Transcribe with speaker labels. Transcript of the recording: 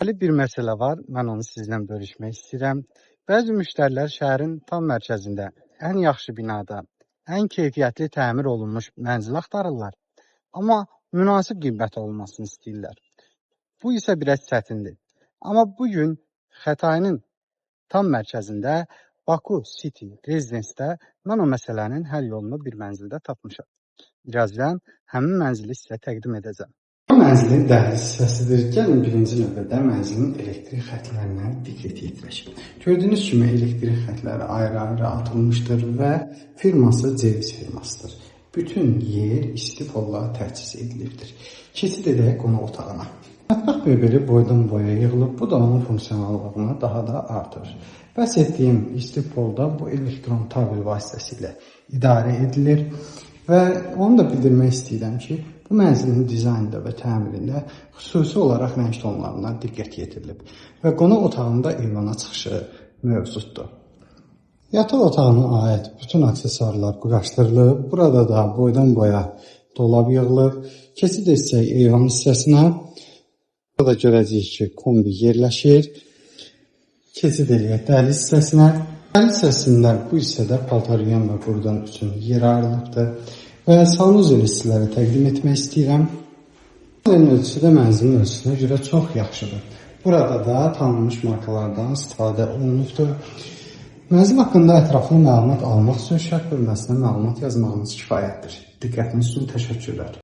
Speaker 1: Deməli bir məsələ var, mən onu sizlə bölüşmək istəyirəm. Bəzi müştərilər şəhərin tam mərkəzində, ən yaxşı binada, ən keyfiyyətli təmir olunmuş mənzil axtarırlar. Amma münasib qiymət olmasını istəyirlər. Bu isə biraz çətindir. Amma bu gün Xətainin tam mərkəzində Baku City Residence-də mən o məsələnin həll yolunu bir mənzildə tapmışam. Birazdan həmin mənzili sizə təqdim edəcəm. Bu mənzilin dəhliz hissəsidir. Gəlin birinci növbədə mənzilin elektrik xətlərinə diqqət yetirək. Gördüyünüz kimi elektrik xətləri ayrı-ayrı atılmışdır və firması Ceviz firmasıdır. Bütün yer isti polla təchiz edilibdir. Keçid edək qonaq otağına. Mətbəx mebeli boydan boya yığılıb, bu da onun funksionallığını daha da artırır. Bəhs etdiyim isti polda bu elektron tabel vasitəsilə idarə edilir və onu da bildirmək istəyirəm ki, bu mənzilin dizaynında və təmirində xüsusi olaraq rəng tonlarına diqqət yetirilib və qonaq otağında eyvana çıxışı mövcuddur. Yataq otağına aid bütün aksesuarlar quraşdırılıb. Burada da boydan boya dolab yığılıb. Keçid etsək eyvan hissəsinə. Burada görəcəyik ki, kombi yerləşir. Keçid eləyək dəhliz hissəsinə. Dəhliz hissəsində bu hissədə paltar yuyan və qurudan üçün yer ayrılıbdır. Və sanuzel hissələri təqdim etmək istəyirəm. Sanuzelin ölçüsü də mənzilin ölçüsünə görə çox yaxşıdır. Burada da tanınmış markalardan istifadə olunubdur. Mənzil haqqında ətraflı məlumat almaq üçün şərh bölməsinə məlumat yazmağınız kifayətdir. Diqqətiniz üçün təşəkkürlər.